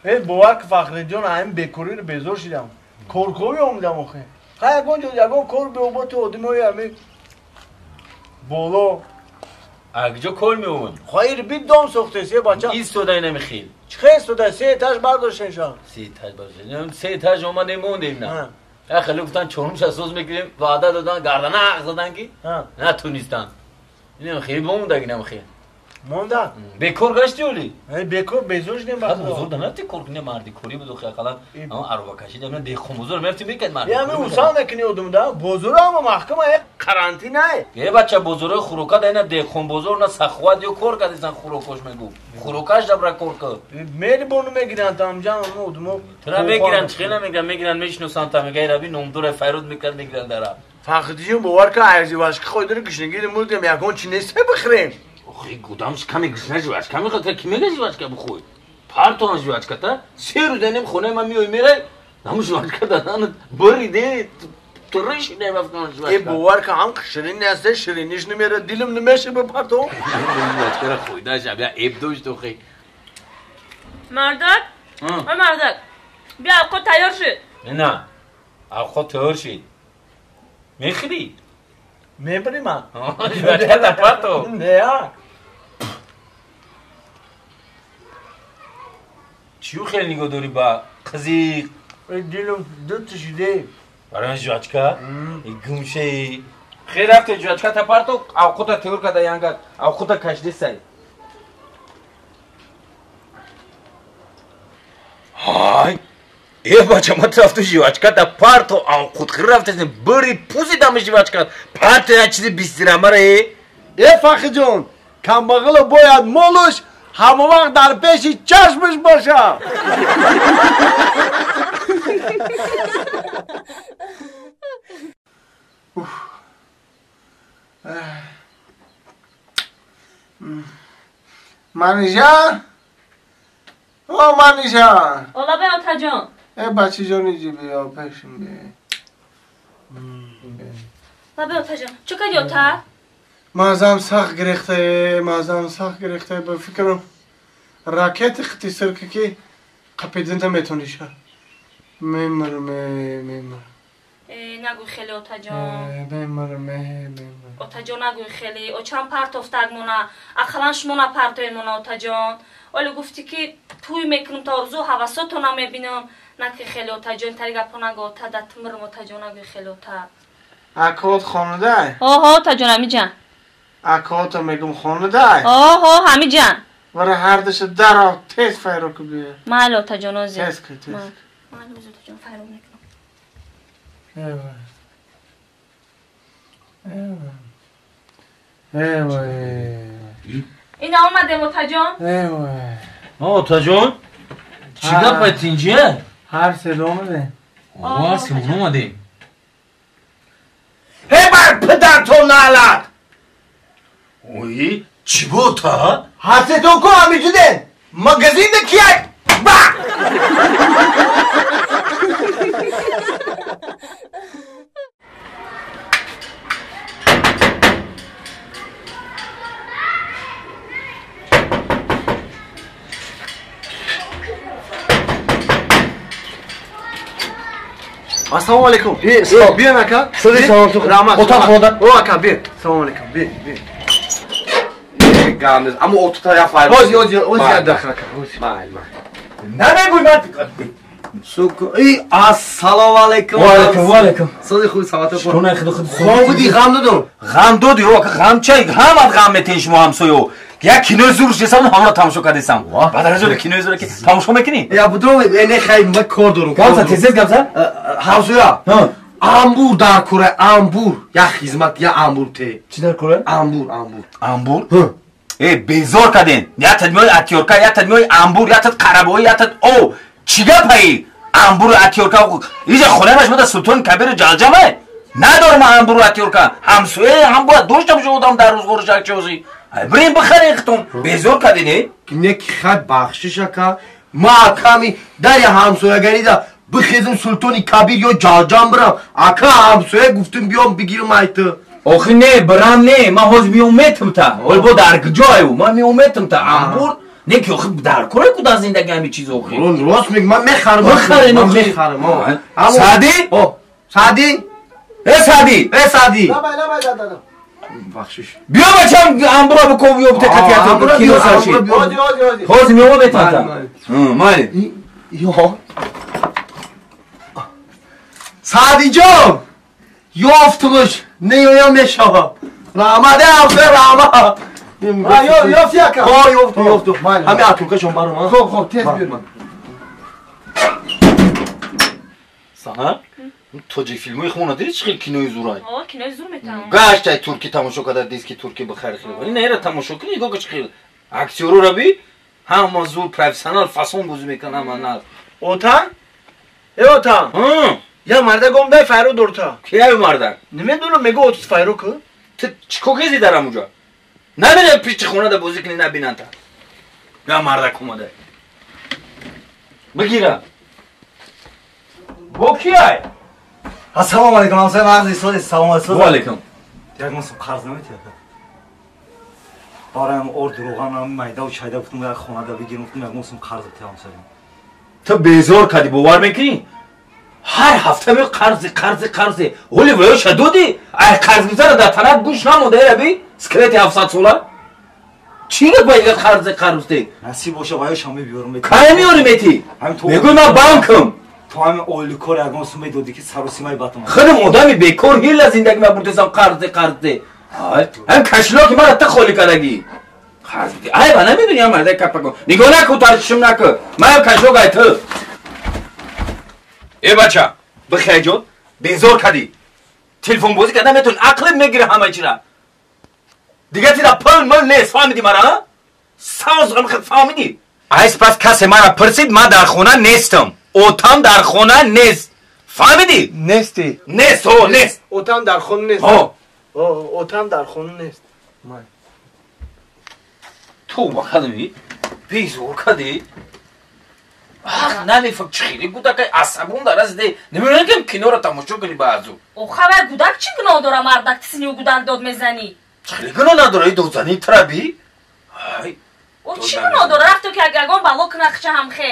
Бовар ки Фахриҷон ҳамин бекориро безор шидам. Корковӣ омадам охе. Хай ягон ҷо ягон кор биёбо ту одамои ҳамин боло. Акҷо кор меомад? Хайр бид дом сохте се бача. Истода намехел. Чӣ хел истода? Се этаж бардоштен шо. Се этаж бардоштен. Се этаж омадем мондем на. Я хеле гуфтан чорумша соз мекунем, ваъда додан, гардана ҳақ задан ки натунистан. Инам хеле бомондаги намехел. Монда? Бекор гашти оли? Бекор безор шудем ба Худо. Бозор да нафти кор кунем, марди кори буд охи ақаллан ама аробакашӣ да ман деҳқон бозор мефти мекард марди. Я ми усан мекуни одум да бозор ама маҳкама як карантина. Е бача бозорҳои хӯрока да ина деҳқон бозор на саховат ё кор кардисан хӯрокош мегӯ. Хӯрокаш дабра кор кар. Мери бону мегиранд тамҷан ама одумо. Тура мегиранд чӣ хела мегиранд, мегиранд мешиносанд та мега раби номдора файруд мекард мегиранд дара. Фахриддин бовар ка айзи вашки хойдори гушнагири мурдем ягон чи нест бихӯрем. Охи гудам шиками гушна жвачка мехоҳад, ки мега жвачка бихӯй? Партон жвачка та се рӯз анем хонаи ман меои мерай ҳамун жвачка даданат буриде туриши намефкан жвачка. Э бовар ка ҳам ширин нест, шириниш намера, дилам намеша ба партон. Жвачкара хӯйда шаб я эб дошт охи. Мардак? Ой мардак. Бия авқот тайёр шуд. На. Авқот тайёр шуд. Мехӯрӣ? Мебарӣ ман. Жвачка та парто. Не. Чию хеле нигоҳ дорӣ ба қизи? Дилам дута шуде. Барои жвачка? Гумшаи. Хел рафте жвачка та парто, авқота тайёр карда янгак, авқота кашиде сай. Ҳай! Э бача ма рафту жвачка та парто, авқот рафте, бури пузидам жвачка. Парто як чизи бистирамара э. Э Фахриҷон, камбағало бояд молуш ҳама вақт дар пеши чашмаш бошад. Манижа? О Манижа! Ола бе отаҷон. Э бачаҷон иҷи биё пешим бе. Лабе отаҷон. Чӣ кардӣ ота? Мазам сахт гирехта, мазам сахт гирехта, ба фикрам ракети хити сирка ки қапидинта метониша. Мемирам, мемирам. Нагӯй хеле отаҷон. Мемирам, мемирам. Отаҷон нагӯй хеле. Очам партофтаг мона, ақаллан шумо напартоед мона отаҷон. Оле гуфтӣ ки тӯй мекунам та орзу ҳавасотона мебинам. Накӣ хеле отаҷон, тари гапо нагӯ ота, датмирам отаҷон нагӯй хеле ота. Акот хонудай? Оҳо отаҷон ҳамиҷан. Акото мегум хонудай? Оҳо ҳамиҷан. Вара ҳардаша дарав тез файро ку бия. Майли отаҷон ози. Тез ку, тез. Майли ози отаҷон файро мекунам. Эва. Эва. Эва. Ина омадем отаҷон. Эва. Отаҷон? Чӣ гапа тинҷия? Ҳар седо омадем. Ҳар седо омадем. Ҳей бар падартон налат! Ой, чӣ бо та? Ҳар сетон ку ҳамиҷуден? Магазинда кияй? Ба! Ассалому алайкум. Биён ака. Салом. Раҳмат. Отақ хонада. О ака биё. Салому алайкум. Биё, биё. Гамниз. Аммо отута я файр. Ози, ози, ози адаха ака. Ози. Майл, майл. Намегӯй ман. Суку. И ассалому алайкум. Ва алайкум, ва алайкум. Сози худ саломат Чӣ кор худ худ. Хом буди ғам додум. Ғам доди, о ғам чай, ҳамат ғам метен шумо ҳамсоё. Як кинои зур шесам ҳамро тамошо кардесам. Баъд аз кинои зур ки тамошо мекунӣ? Я будум, не хай ма кор дорум. Гамза, тез гамза. Ҳамсоя. Амбур дар кора, амбур. Я хизмат, я амбур те. Чӣ дар кора? Амбур, амбур. Амбур? Э, безор карден. Я тадмиои атёрка, я тадмиои амбур, я тад қарабоӣ, я тад о. Чӣ гапаи? Амбуру атёрка. Иҷа хонааш мода Султони Кабиру ҷалҷамай. Надорам амбуру атёрка. Ҳамсоя ҳам бояд дошта бошад одам дар рӯзғору шакчозӣ. Бирем бихарем хитон. Безор карден, э? Не ки хай бахшиш ака. Ма аками даря ҳамсоягарида бихезм Султони Кабир ё ҷалҷам бирам. Ака ҳамсоя гуфтум биём бигирам айты. Охи не, бирам не, ман ҳозир меом метам та. Ҳол бо дар куҷою? Ман меом метам та. Амбур Не ки охи дар кора ку дар зиндагӣ ҳами чиз охи. Рост мегӣ, ман мехарам. Бихарен ман охи. мехарам. Саъдӣ? О, Саъдӣ? Э Саъдӣ! Э Саъдӣ! Лабай, лабай, дада. Бахшиш. Биё бачам амбура биков ё бите амбура қатият биё, кино сарши. амбура биё. Ози, ози, ози. Ҳозир меома бетанта. Майли, Майли. Ё. Саъдиҷон! Ёфтумуш, неёям мешавам. Раҳмат, э ҳамсоя, раҳмат. А, ё, ёфти ака. Ҳо, ёфтум, ёфтум. Майли. Ҳами атуркашон баром, а? Хоб, хоб, тез биёр. Сана? Тоҷик филмои хона диди чӣ хел кинои зурай? О, кинои зур метавон. Гаштай турки тамошо карда, диски турки бихари хел. Ин эра тамошо кунӣ, нигоҳ чӣ хел. Актёрора би ҳама зур профессионал фасон бозӣ мекунанд ҳама наз. Отан? Э отан. Ҳм, Я мардак омдай файро дорта. кияй мардак? Намедонам, мегӯ отус файро ку? Ту чӣ кор кезӣ дар ҳамуҷа? Набинам пишти хонада бозӣ кунӣ набинанта. Я мардак омада. Бигира. Бо кияй? Ассалому алайкум, ҳамсоя мағзи соди, салом алайкум. Ва алайкум. Як ман сум қарз наметиҳад. Бароям ор дуруғанам майдаву чайда гуфтум як хонада бигирам, гуфтум як ман сум қарз битиҳ ҳамсоя. Ту безор кардӣ, бовар мекунӣ? Ҳар ҳафта ме қарзи, қарзи, қарзи. Ҳоли ваёша додӣ? Ай қарз гирифтана дар танат гӯш намонда, эра би? Скелети 700 сола? Чӣ гап ба ига қарзи қарз Насиб боша ваёшам мебиёрам. Кай меёрӣ метӣ? Ҳамин то Мегӯй ман банкам. То ҳамин ойликор ягон сум медодӣ ки саросимаи батам. Худам одами бекор ҳила зиндагӣ ма бурдесам қарзи қарзи. Ҳам кашлоки мара та холӣ кардагӣ. Қарз бидӣ. Ай ба намедонӣ ҳам марда капако. Нигоҳ наку, таршишим наку. Маям кашлок ай ту. Э бача, бихай ҷон, безор кардӣ. Телефонбозӣ карда наметавонӣ, ақлет мегирӣ ҳама чира. Дигар тира пул мул нест, фаҳмидӣ мара, а? Савз фаҳмидӣ? Айс пас касе мара пурсид, ман дар хона нестам. Отам дар хона нест. Фаҳмидӣ? Нестӣ. Нест, ҳо, нест. Отам дар хона нест. Ҳо. О, отам дар хона нест. Ту кардӣ? Безор кардӣ? Ах, намефаҳм чӣ хеле гудакай асабон дар расиде. Намедонам ки киноро тамошо кунӣ баъзу. Охо, вай гудак чӣ гуноҳ дора, мардак, ти сини гудак дод мезанӣ? Чӣ хеле гуноҳ надора, и додзании траби? Ай, О, чӣ гуноҳ дора? Рафто ки ягон бало кунад хича ҳамхе.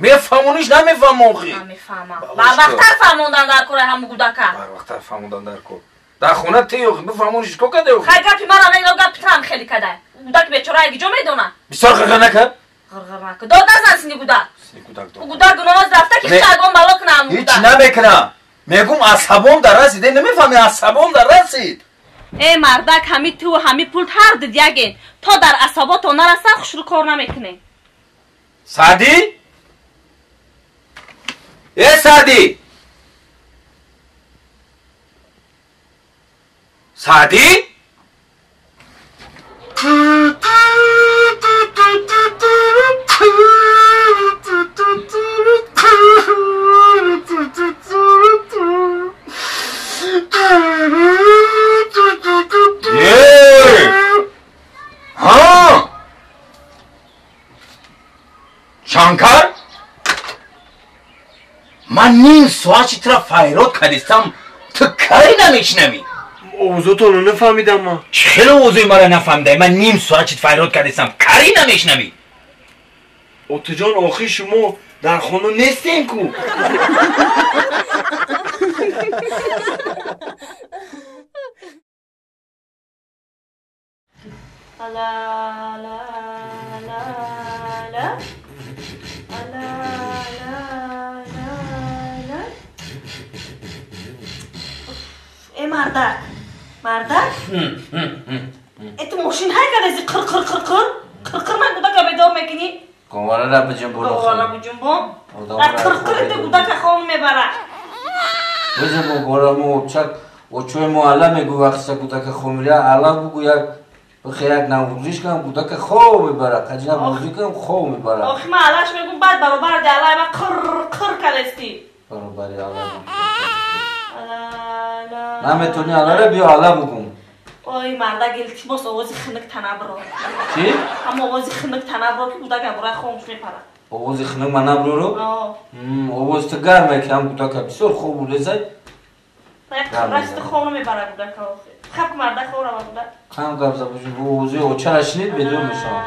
Мефаҳмониш намефаҳм охи. Намефаҳмам. Балош Барвақттар фаҳмондан дар кораи ҳаму гудака. Барвақттар фаҳмондан дар кор. Дар хона ти охи, бифаҳмониш чӣ кор карда охи? Хай гапи мара не, гапи ту хеле кадай. Гудаки бечора яги ҷо медона. Бисёр ғирғир накард? Ғирғир накун. Дод назан сини гудак. Сини гудак дод. Ӯ гудак гуноҳ рафта ки Не. хича ягон бало кунад ҳаму Ҳеҷ гудак. намекунам. Мегум асабом дар расид, намефаҳми асабом дар расид. Э мардак, ҳами ту ҳами пулт ҳар дид яген. То дар асабото нарасан хушрӯ кор намекунем. Саъдӣ? Э Саъдӣ? Саъдӣ? Е! Ҳа! Шанкар? Ман ним соат чи тура файрод кардистам, ту кари намешнавӣ? Овозотонро нафаҳмидам ман. Чӣ хеле овозои мара нафаҳмидаи? Ман ним соат чи файрод кардистам, кари намешнавӣ? Отаҷон, охир шумо дар хона нестем ку. Ала ла ла ла. Ала ла ла ла. Э мардак. Мардак? Э ту мошин ҳай кадази қир қир қир қир. Қир қир ман гудака бедор мекунӣ? Говарара биҷунбон. Говара биҷунбон. Дар қир қир ту гудака хом мебара. Биҷунбон горамо очак очои мо ала мегӯ вақти гудака хомиря ала бугу як бихе як наврӯзиш кунам гудака хоб мебара қаҷина бозӣ кунам хоб мебара. Охи ман алаш мегӯм баъд баробари алай ма қир қир кадасти. Баробари ала. Наметони алара биё ала бугум. Ой мардак илтимос овози хунук танабро. Чӣ? Ҳама овози хунук танабро ки гудака бура хомӯш мепарад. Овози хунук ма наброру? Овози ту гарме ки ҳам гудака бисёр хоб бурдесай. Расти хоб намебарад гудака охи. Хаб мардак хоб рава гудак. Кам гап за боши, овози очара шинид бедор мешавам.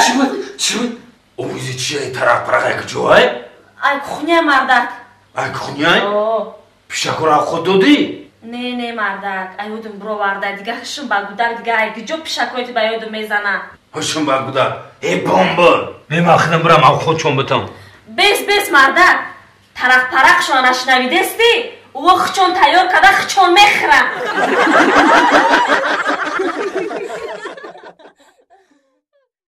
Чӣ буд? Чӣ буд? Овози чия тарақ парақ ай куҷоай? Ай кухня, мардак. Ай кухняй? Пишакро худ додӣ? Не, не, мардак, ай ёдум бироварда, дига ҳушум ба гудак, дига ай куҷо пишакои ба ёдум мезана. Ҳушум ба гудак. Э бомбор. Мемахидам бирам ав худ чон битам. Бес, бес, мардак. Тарақ парақшон нашнавидести? Уво хучон тайёр карда хучон мехӯрам.